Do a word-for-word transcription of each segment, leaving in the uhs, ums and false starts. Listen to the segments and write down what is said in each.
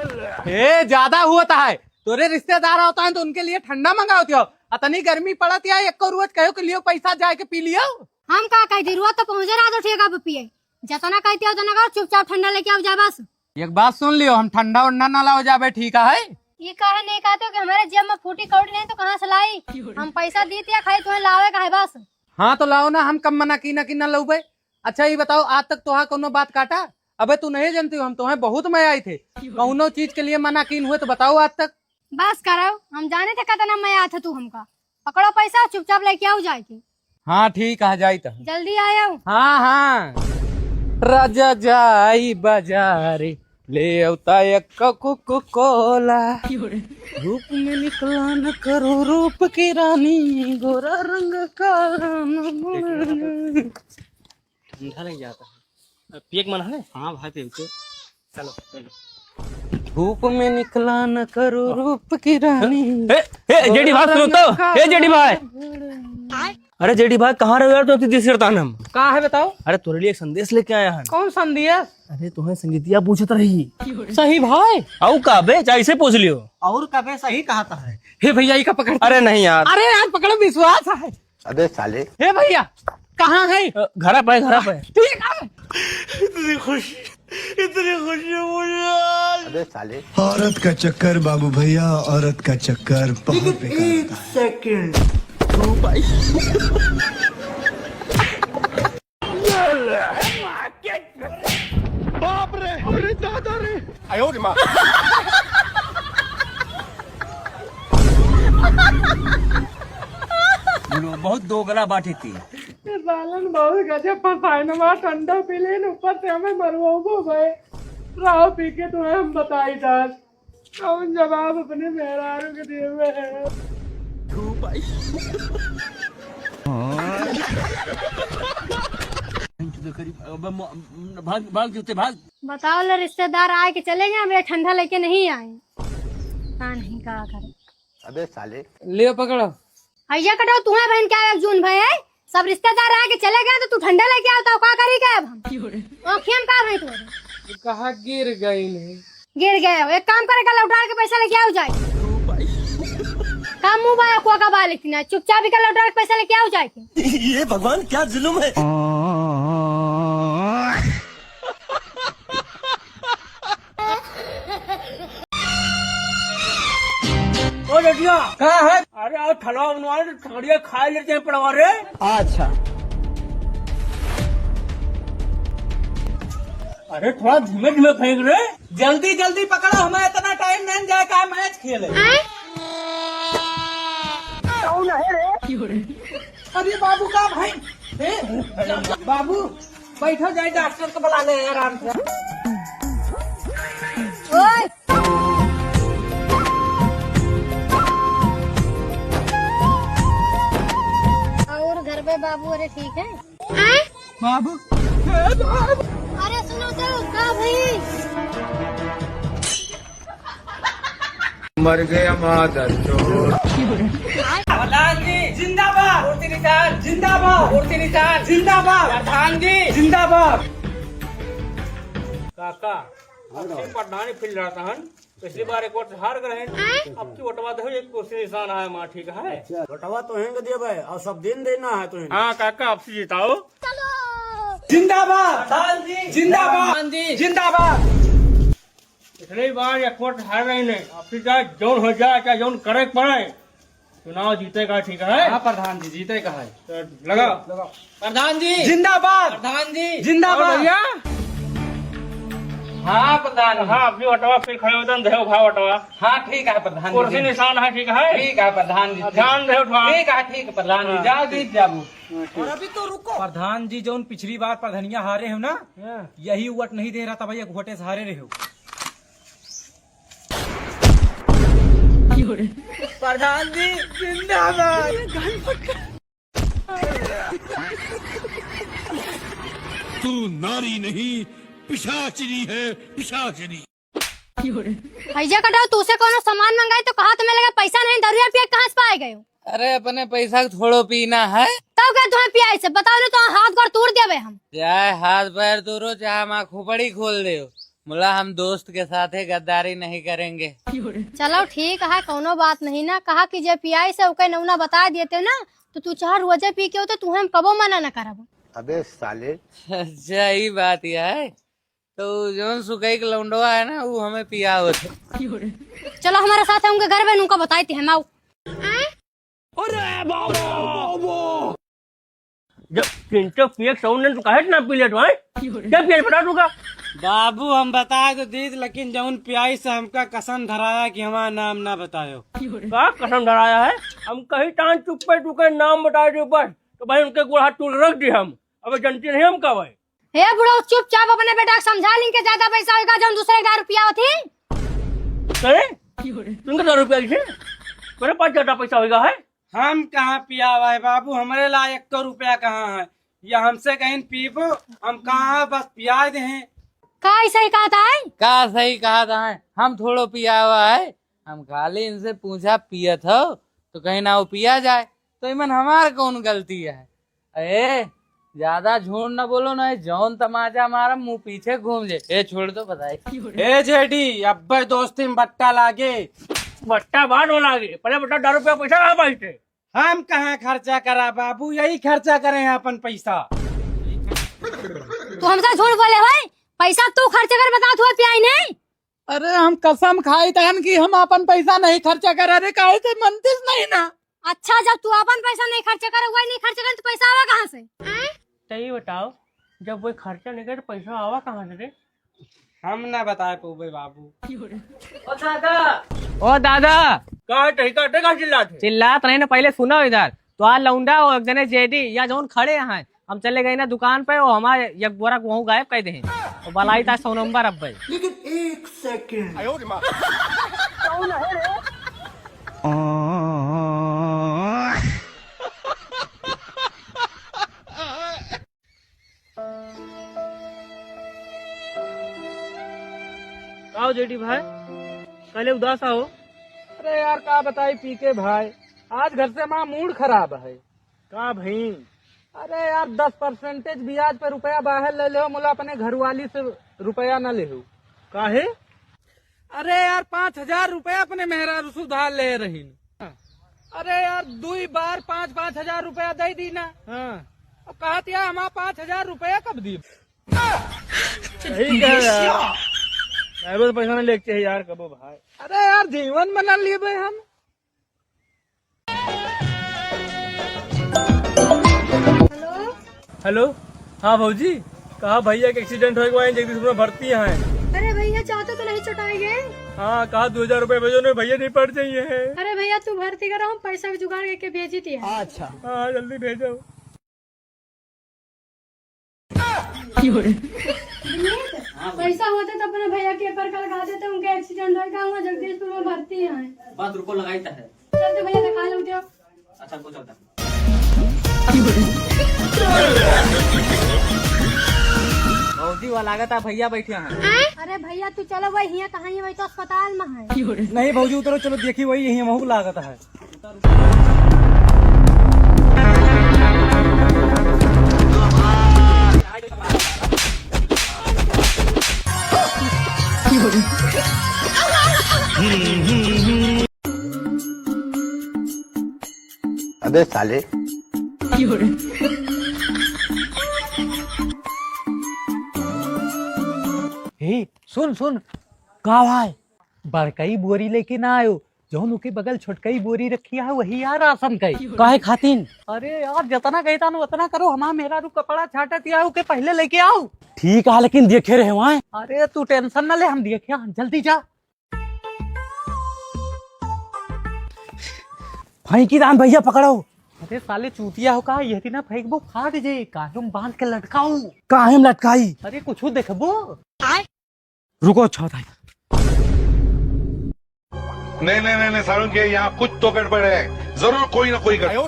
ए, ज्यादा हुआ है। तोरे रिश्तेदार आवत हैं तो उनके लिए ठंडा मंगावत हो। अतनी गर्मी पड़त है, एको रोज कहो कि लियो पैसा जाए के पी लियो। हम का कह दी, रोज तो पहुँचे रहा तो ठेका पे पिए। जतना कहते हो उतना करो, चुपचाप ठंडा लेके आओ जाए बस। एक बात सुन लियो, हम ठंडा उंडा ना लाओ जाबे, ठीक है? ये काहे नहीं कहते हो कि हमारे जेब में फूटी कौड़ी नहीं तो कहाँ से लाई? हम पैसा दीत या खाली तुम्हें लावे का है बस। हाँ तो लाओ ना, हम कब मना की ना कि ना लउबे। अच्छा ये बताओ, आज तक तोहा कौनो बात काटा? अबे तू नहीं जानती हो, हम तोहे बहुत मया आई थे। कौनो चीज के लिए मना कीन हुए तो बताओ आज तक। बस करो, हम जाने थे कितना मया था तू हमका। पकड़ो पैसा, चुपचाप लेके आओ जाए के। हाँ ठीक है, जाई त। जल्दी आयो। हाँ हाँ। राजा जाई बाजारे, ले अवता एक कोको कोला। धूप में निकला न करो रूप की रानी, गोरा रंग काला न। ठंडा लग जाता है। पिए के मन है? हाँ भाई, पिए के। चलो, चलो। धूप में निकला न करो रूप की रानी। ए, ए, जेडी भाई, सुनो तो। ए, जेडी भाई। अरे जेडी भाई, कहाँ रहो यार, तो इतनी देर से हम। का है बताओ? अरे तोरे लिए एक संदेश लेके आया है। कौन संदेश? अरे तुम्हें संगीतिया पूछत रही। सही भाई? आऊ का बे, चाहे इसे पूछ लियो। और का बे, सही कहता है। हे भैया, ई का पकड़? अरे नहीं यार। अरे यार, पकड़ो, विश्वास है। अबे साले। हे भैया, कहाँ है? अ, घरा पे, घरा पे। ठीक है। इतनी खुशी, इतनी खुशी मुझे आज। अबे साले। औरत का चक्कर बाबू भैया, औरत का चक्कर बहुत लेकिन बेकार एक होता है। सेकंड। ओ भाई। बाप रे, अरे दादा रे। आयो रे माँ। बोलो, बहुत दोगला बाटे ती। ये सालन बहुत गजब फंसाए न, वहाँ ठंडा पी लेन, ऊपर से हमें मरवाबो भाई। रहो पी के तुम्हें हम बताई दास। कौन जवाब अपने मेहरारू के देवे है? भाग, भाग जूते, भाग। बताओ ले, रिश्तेदार आए के चले गए, हमें ठंडा लेके नहीं आए। पता नहीं का करे। अबे साले। ले पकड़ो। हैया कटाओ, तुम्हें बहन क्या एक जून भय है? सब रिश्तेदार आके चले गए तो तू ठंडा लेके आओ, तो का करी का अब हम? आँखियाँ में का भय तोरे? तू कहाँ गिर गई नहीं? गिर गए हो, एक काम करे, का लौटा के पैसा लेके आओ जाए। का मुँह बाया कुआ का बाल इतना, चुपचाप ही का लौटा के पैसा लेके आओ जाए के। ये भगवान क्या जुल्म है। ओ डटिया, का है? अरे, आओ, ठलवा बनवा ले, ठगड़िया खाए लेते हैं पड़वा रे। अच्छा। अरे, थोड़ा धीमे धीमे फेंक रे। जल्दी जल्दी पकड़ो, हमें इतना टाइम नहीं जाए का मैच खेले। कौन है रे? अरे बाबू का भाई, ए, बाबू, बैठो, जाए डॉक्टर को बुला ले आराम से। ओए! और घर पे बाबू अरे ठीक है? बाबू। अरे सुनो तो, का भाई? मर गया मादर चोद। प्रधान जी जिंदाबाद, कुर्सी निशान जिंदाबाद, कुर्सी निशान जिंदाबाद, प्रधान जी जिंदाबाद। काका, अब की प्रधानी फिल रहा था हन, पिछली बार एक वोट हार गए, अब की वोटवा दे एक कुर्सी निशान आया माँ, ठीक है? अच्छा, वोटवा तो हेंग देबे और सब दिन देना है तो हेंग। हाँ काका, अब से जिताओ। जिंदाबाद, प्रधान जी जिंदाबाद, प्रधान जी जिंदाबाद। पिछली बार एक वोट हार गए नहीं, अब फिर चाहे जौन हो जाए, चाहे जौन करे के पड़े, चुनाव जीते का, ठीक है? हाँ प्रधान जी, जीते का है। तो लगाओ। लगाओ। प्रधान जी जिंदाबाद, प्रधान जी जिंदाबाद। और भैया? हाँ प्रधान जी। हाँ, अपनी वोटवा फिर खड़े होते हैं, देव भाव वोटवा। हाँ ठीक है प्रधान जी। कुर्सी निशान है, ठीक है? ठीक है प्रधान जी। ध्यान देव थोड़ा। ठीक है, ठीक है प्रधान जी, हाँ। जाओ जीत जाबू। हाँ, ठीक। और अभी तो रुको। प्रधान जी जौन पिछली बार प्रधनिया हारे हो ना, हाँ। यही वोट नहीं दे रहा था भैया, वोटे से हारे रहे हो। प्रधान जी जिंदाबाद। तू नारी नहीं, पिशाचिनी है, पिशाचिनी। भैया कटाओ, तू से कोनो सामान मंगाई तो कहा तुम्हें लगा पैसा नहीं, दरुआ पिए कहाँ से पाए गए हो? अरे अपने पैसा के थोड़ो पीना है। तब क्या तुम्हें पियाई से बताओ ना, तो हाथ गोड़ तोड़ देवे हम। चाहे हाथ पैर तोड़ो, चाहे माँ खोपड़ी खोल दे। मुला हम दोस्त के साथे गद्दारी नहीं करेंगे। चलो ठीक है, कौनो बात नहीं ना। कहा कि जे पियाई से ओके नौना बता देते ना, तो तू चाहे रोजे पी के होते, तुहे हम कबो मना न करब। अबे साले। अच्छा, ई बात यह है। तो जौन सुकई के लौंडवा है ना, वो हमें पियावत है। चलो हमारे साथ, उनके घर में उनका बताई थे हम, आओ। अरे बाबा, बाबा। जब चिंटू पिए के सौंड नहीं, तो काहे ना पी लेत भाई? क्या पिए बता तू का? बाबू, हम बताए तो दीत, लेकिन जौन पियाई से हमका कसम धराया कि हमारा नाम ना बतायो। का कसम धराया है? हम कहीं टान चुप पे तू के नाम बताए दे बस, तो भाई उनके गोड़ हाथ तोड़ रख दी हम। अब जनती नहीं हम का भाई। हे बुढ़ऊ, चुपचाप अपने बेटा के समझा लिन के ज्यादा पैसा होइगा, जौन दूसरे के दारू पियावत ही। करे? तुमके दारू पिया किसे? मेरे पास ज्यादा पैसा होइगा है? हम कहाँ पियावा है बाबू, हमरे ला एक रुपया कहाँ है? या हमसे कहीं पीबो, हम कहाँ बस पिया दे हैं। का ऐसा ही कहा था है? का सही कहा था है? हम थोड़ो पियावा है, हम खाली इनसे पूछा पियत हो, तो कहीं ना वो पिया जाए, तो इमन हमार कौन गलती है? ए, ज्यादा झूठ न बोलो ना, जौन तमाचा मारम मुंह पीछे घूम जे। ए, छोड़ दो, बताए। ए जेडी, अब्बे दोस्ती में बट्टा लागे। बट्टा बाद हो लागे, पहले बता, दारू पे पैसा कहाँ पाइते? हम कहाँ खर्चा करा बाबू, यही खर्चा करे हैं अपन पैसा। तू हमसे झूठ बोले भाई, पैसा तू खर्च कर, बता तू पियाई नहीं। अरे हम कसम खाई तहन कि हम अपन पैसा नहीं खर्चा करा रे, काहे से मनतीस नहीं ना। अच्छा, जब तू अपन पैसा नहीं खर्च करे, वही नहीं खर्च करे, तो पैसा आवा कहाँ से? तो ये बताओ, जब वही खर्चा नहीं करे, तो पैसा आवा कहाँ से रे? हम ना बताए पौबे बाबू। ओ दादा, ओ दादा। का है, टहिका, टहिका चिल्लात है? चिल्लात नहीं ना, पहले सुनो इधर। तो आ लौंडा, वो एक जने जेडी, या जौन खड़े हैं, हम चले गए ना दुकान पे, वो हमारे एक बोरा वहूँ गायब कर दे हैं। वो बलाई था सौ नंबर अब भाई। लेकिन एक सेकंड। का हो जेडी भाई, काहे उदास हो? अरे यार, का बताई पीके भाई, आज घर से माँ मूड खराब है। का भई? अरे यार, दस परसेंटेज ब्याज पे रुपया बाहर ले लेहो, मुला अपने घरवाली से रुपया ना लेहो। काहे? अरे यार, पाँच हजार रुपया अपने मेहरारू से उधार ले रहीन। अरे यार, दुई बार पाँच, पाँच हजार रुपया दे दी ना। हाँ। अब कहत यार, हमारा पाँच हजार रुपया कब दी? सही कह रहा है। मैं भी तो पैसा नहीं लेके चाहिए यार, कबो भाई। अरे यार, जीवन बना लिए भाई हम। हेलो। हेलो, हाँ भौजी, कहा भैया के एक्सीडेंट होइगा, जगदीशपुर में भर्ती हैं। अरे भैया, चाहते तो नहीं चटाई गए। हाँ, कहा दो हजार रुपये भेजो, नहीं भैया नहीं पड़ जाइए हैं। अरे भैया, तू भर्ती करो, हम पैसा के जुगाड़ करके भेजी थी। अच्छा। हाँ, जल्दी भेजो। पैसा होते तो अपने भैया के पेपर का लगा देते, उनके एक्सीडेंट होइगा, वहाँ जगदीशपुर में भर्ती हैं। बात रुको, लगाई तो है। चलते भैया, दिखा लो, उठो। अच्छा, रुको, चलता। भौजी, वह लागत है भैया बैठे हैं। अरे भैया, तू चलो, वही हियाँ कहाँ है, वही तो अस्पताल में है। नहीं भौजी, उतरो, चलो देखी, वही यही महू लागत है। अबे साले। हे, सुन, सुन। का भाई? बड़कई बोरी लेके ना आयो, जौन ओके बगल छोटकई बोरी रखी है, वही यार राशन कई। काहे खातिन? अरे यार, जतना कहता न उतना करो, हमार मेहरारू कपड़ा छाटत या, ओके पहले लेके आओ। ठीक है, लेकिन देखे रहे वहाँ। अरे तू टेंशन न ले, हम देखे, हाँ, जल्दी जा। फेंकी दान भैया, पकड़ो। अरे साले चूतिया हो का, यह ना फेंकबो, फाट जे, काहे में बांध के लटकाऊ? काहे में लटकाई? अरे कुछ देखबो। रुको, अच्छा बताई। नहीं, नहीं, नहीं, नहीं, सारुण के यहाँ कुछ तो गड़बड़ है, जरूर कोई ना कोई गड़बड़। ये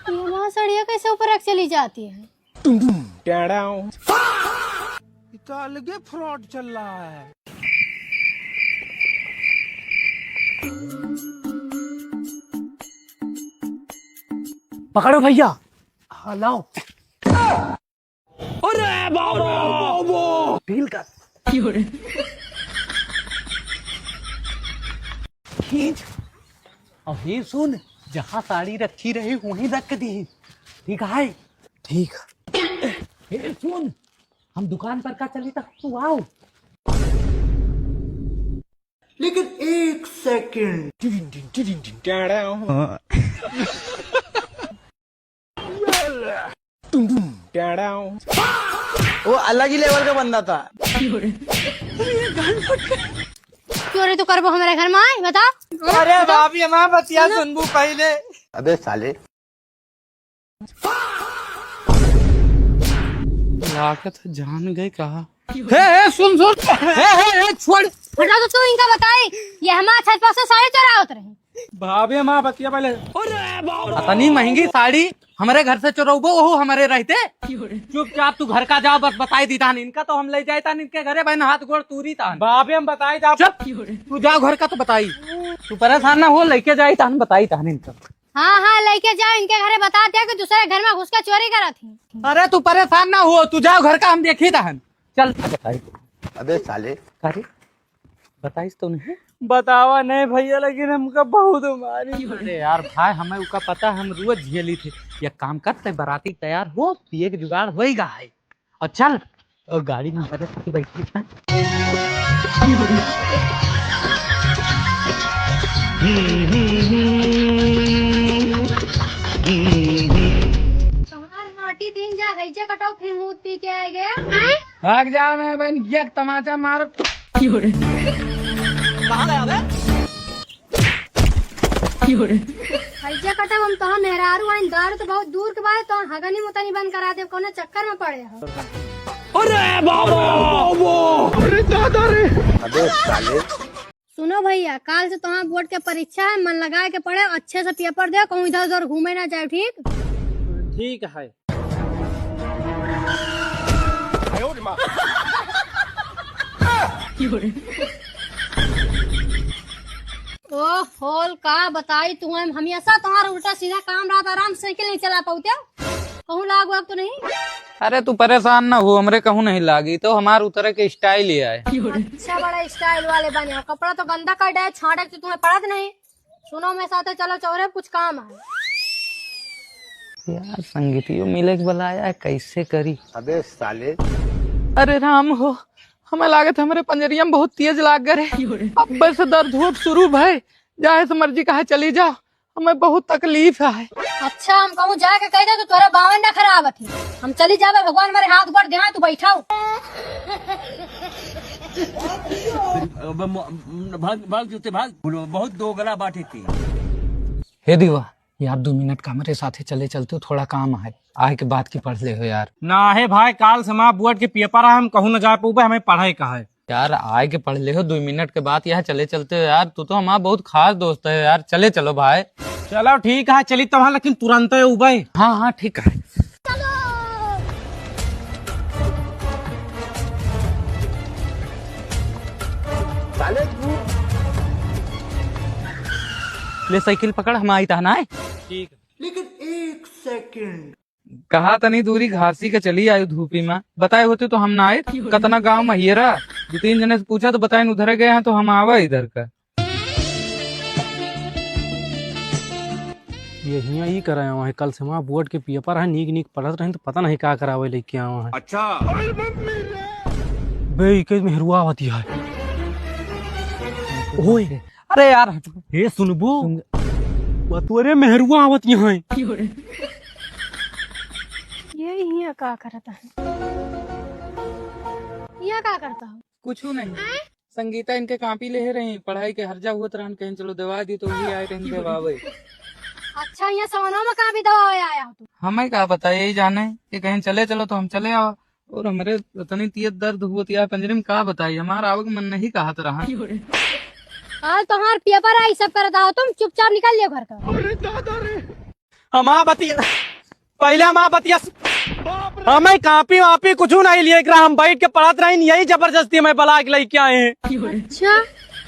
हमारा सड़िया कैसे ऊपर रख चली जाती है? टुम, टुम। टेढ़ाओ। ये तो अलगे फ्रॉड चल रहा है। पकड़ो भैया। हाँ, लाओ। अरे बाबा, बाबा। डील कर। खींच। अबे सुन, जहाँ साड़ी रखी रही वहीं रख दी। ठीक है? ठीक। ए सुन, हम दुकान पर का चली त तू आओ। लेकिन एक सेकंड। टिडिन टिन, टिडिन टिन, टैड़ा। टुम टुम, टैड़ा। वो अलग ही लेवल का बंदा था। चोरी तो करबो हमारे घर में आए, बता। अरे भाभी, हमार बतिया सुनो। सुनबू पहले। अबे साले। लागत है जान गए कहा। हे, हे, सुन, सुन। हे, हे, हे, छोड़। हटा तो तू इनका बताई, ये हमार छत पर से साड़ी चोरावत रहे। भाभी, हमार बतिया पहले। अतनी महंगी साड़ी हमरे घर से चोरौबो, वहू हमरे रहते। चुपचाप तू घर का जाओ, बस बताई दी तान इनका, तो हम ले जाए तान इनके घरे, बहन हाथ गोड़ तूरी तान। भाभी, हम बताई दा। चुप, तू जाओ घर का तो बताई। तू परेशान ना हो, लेके जाई तान, बताई तान इनका। हाँ, हाँ, लेके जाओ, इनके घरे बता दे कि दूसरे घर में घुस के चोरी करत ही। अरे तू परेशान ना हो, तू जाओ घर का, हम देखी तहन। चल बताई। अबे साले। का रे? बताइस तो नहीं? बतावा नहीं भैया, लेकिन हमका बहुत मारी। अरे यार भाई, हमें उका पता, हम रोज झेली थे। एक काम करते, बराती तैयार हो, पिए के जुगाड़ होइगा है। और चल, और गाड़ी में हमारे साथ बैठी है। तुम्हार माटी दिन जा, हैजा कटाओ, फिर मूत पी के आए गए। भाग जा, मैं बहन एक तमाचा मार। कहाँ गया बे? हैजा कटाओ, हम तोहार मेहरारू आइन, दारू तो बहुत दूर के बात, तो हगनी मुतनी बंद करा दे, कौनो चक्कर में पड़े हो। अरे बाबा, बाबा। अरे दादा रे। अबे साले। सुनो भैया, काल से तोहार बोर्ड के परीक्षा है, मन लगाए के पढ़े, अच्छे से पेपर दे, कहूँ इधर उधर घूमे ना जाए, ठीक? ठीक है। ओ होल, का बताई तुहैं, हमेशा तोहार उल्टा सीधा काम रहत, आराम से साइकिल नहीं चला पाउते। कहूँ लाग वाग तो नहीं? अरे तू परेशान ना हो, हमरे कहूँ नहीं लागी, तो हमार उतरे के स्टाइल ही आए। अच्छा, बड़ा स्टाइल वाले बने हो, कपड़ा तो गंदा कर डाए, छांटे तो तुम्हें पड़त नहीं। सुनो, मैं साथे चलो, चौरे कुछ काम है। यार, संगीतियो मिले के बुलाया है, कैसे करी? अबे साले। अरे राम हो, हमें लागत हमरे पंजरिया में बहुत तेज लाग गए रे। अब से दर्द होत शुरू भय, जाए से मर्जी कहा चली जाओ, हमें बहुत तकलीफ है। अच्छा, हम कहूँ जाके कह दे तो तोरा बावन ना खराब है, हम चली जाबे, भगवान हमारे हाथ गोड़ दे, तू बैठा हो। अब म-, भाग, भाग जूते भाग, बहुत दोगला बाटे थे। हे दीवा, यार, दो मिनट का हमरे साथे चले चलते हो, थोड़ा काम है, आए के बाद की पढ़ ले हो यार। ना है भाई, काल से हमार बोर्ड के पेपर है, हम कहूँ न जा पउबे, हमें पढ़े का है। यार, आए के पढ़ ले हो, दो मिनट के बाद यहाँ चले चलते हो यार, तू तो हमार बहुत खास दोस्त है यार, चले चलो भाई। चलो ठीक है, चली तो वहाँ, लेकिन तुरंत है उबे। हाँ, हाँ, ठीक है। साले तू। ले साइकिल पकड़, हम आई तहना है। ठीक है। लेकिन एक सेकंड। कहा तनी दूरी घासी के चली आयु धूपी में, बताए होते तो हम ना आए। कतना गाँव में हियरा, दो तीन जने से पूछा तो बताए उधर गए हैं तो हम आवा इधर का। ये हियाँ ई कराया हुआ है, कल से वहाँ बोर्ड के पेपर है, नीक नीक पढ़त रहे तो पता नहीं का करावे लेके आवा है। अच्छा। बे, इके मेहरुआ होती है। ओए, अरे यार, हट। हे सुनबो, सुन। बतोरे मेहरुआ आवत यहाँ है। ये हियाँ का करता है? हियाँ का करता हो? कुछ नहीं। संगीता इनके कापी लेहे रही, पढ़ाई के हर्जा होत रहन, कहेन चलो देवा दी तो वही आए रहन देवावे। अच्छा, यहाँ सवनवा में कापी दवावे आया हो तू? हमें का पता, यही जाने कि कहेन चले चलो तो हम चले आवा। और हमरे इतनी तियत दर्द होत यार, पंजरे में का बताई, हमार आवक मन नहीं कहत रहा। आज तोहार पेपर आई, सब करत आओ, तुम चुपचाप निकल लियो घर का। अरे दादा रे। हमार बतिया, पहले हमार बतिया, हमें कापी वापी कुछ नहीं लिए, एकरा हम बैठ के पढ़त रही, यही जबरदस्ती हमें बला के लेके आए हैं। अच्छा,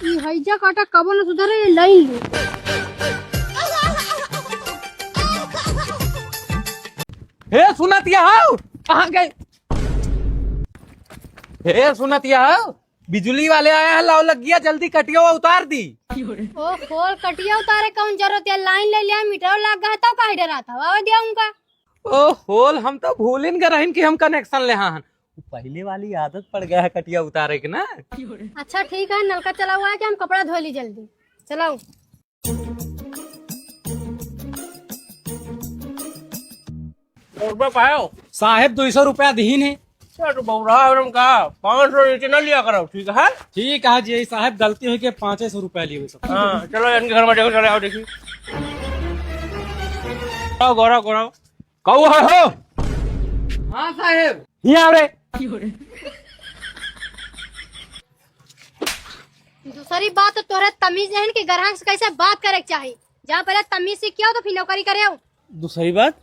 ये हैजा काटा कबो न सुधरे, ये लाइन ले। हे सुनत या हो, कहाँ गए? हे सुनत या हो, बिजुली वाले आया है, लाओ लग गया, जल्दी कटिया उतार दी। ओ खोल, कटिया उतारे कौन जरूरत है? लाइन ले लिया, मीटर लाग गया, तो काहे डरात हो? आवे दिया उनका। ओ खोल, हम तो भूलिन गए रहन कि हम कनेक्शन ले हाँ हन। पहले वाली आदत पड़ गया है कटिया उतारे के ना। अच्छा ठीक है, नलका चला हुआ है कि हम कपड़ा धो ली जल्दी। चलाओ। सौ रुपया पायो। साहेब, दुई सौ रुपया दीन है। अच्छा, तो बौरा है, उनका पाँच सौ नीचे ना लिया करो, ठीक है? ठीक है जी, साहेब, गलती हुई के पाँचे सौ रुपया लिए हुए सब। हाँ, चलो, इनके घर में देखो, चले आओ, देखी। आओ, गौरव, गौरव। कहू है हो? हाँ साहेब। हियाँ आओ रे। दूसरी बात तो तोहरे तमीज नहीं कि ग्राहक से कैसे बात करे के चाही। जहाँ पहले तमीज सीख के आओ तो फिर नौकरी करे आओ। दूसरी बात?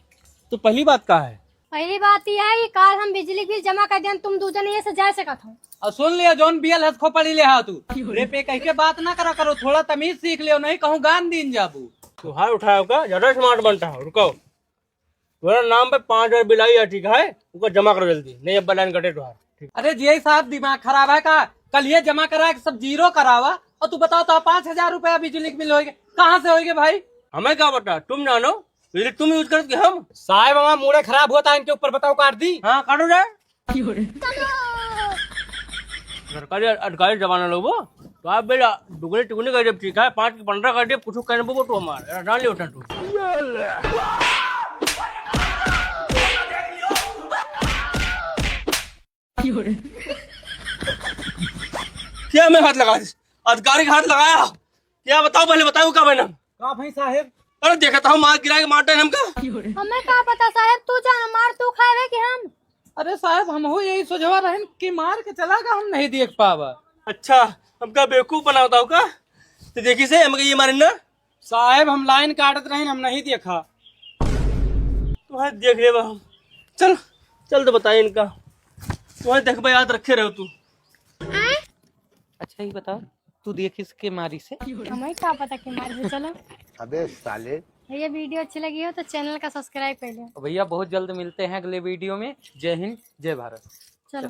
तो पहली बात का है? पहली बात यह है कि काल हम बिजली बिल जमा कर दें, तुम दू जने ये से जा सकत हो। और सुन लिया, जौन बियल हंस खोपड़ी ले हा तू। रे पे कह के बात ना करा करो, थोड़ा तमीज सीख लियो, नहीं कहूँ गान दीन जाबू। तू हाथ उठाओ का, ज्यादा स्मार्ट बनता हो, रुको। तोहरा नाम पे पाँच हजार बिल आई है, ठीक है? ओकर जमा करो जल्दी, नहीं अब लाइन कटे तोहार। ठीक। अरे जीआई साहब, दिमाग खराब है का? कल ये जमा करा के सब जीरो करावा और तू बताओ तो पाँच हजार रुपया बिजली के बिल होइगे, कहाँ से होइगे भाई? हमें क्या पता, तुम जानो, बिजली तुम यूज करत कि हम? साहब, हमारा मूड खराब होता है, इनके ऊपर बताओ, काट दी। हाँ, काटो रे। सरकारी अधिकारी जमाना लोग वो, तो आप बेटा दुगने तिगुने कर देब, ठीक है, पाँच के पन्द्रह कर देब, कुछ कहने बोबो तो हमार, एरा जान ले उठा तू। क्या मैं हाथ लगा दिस? अधिकारी का हाथ लगाया? क्या बताओ, पहले बताओ का मैंने? का भाई साहेब? अरे देखा था, मार गिरा के मारते हैं हमका। हमें का पता साहेब, तू जान मार तू खाए कि हम? अरे साहेब, हमहू यही सोचवा रहन कि मार के चला गया, हम नहीं देख पावा। अच्छा, हमका बेवकूफ बनावता हो का? तो देखी से हमका ये मारे ना। साहेब, हम लाइन काटत रहन, हम नहीं देखा। तुम्हें देख लेबा हम। चल, चल तो बताए इनका। तुम्हें देखबा, याद रखे रहो तू। अच्छा, ये बताओ, तू देखिस के मारी से? हमें का पता के मारी से, चलो। अबे साले। ये वीडियो अच्छी लगी हो तो चैनल का सब्सक्राइब कर लो। भैया, बहुत जल्द मिलते हैं अगले वीडियो में। जय हिंद, जय भारत। चलो।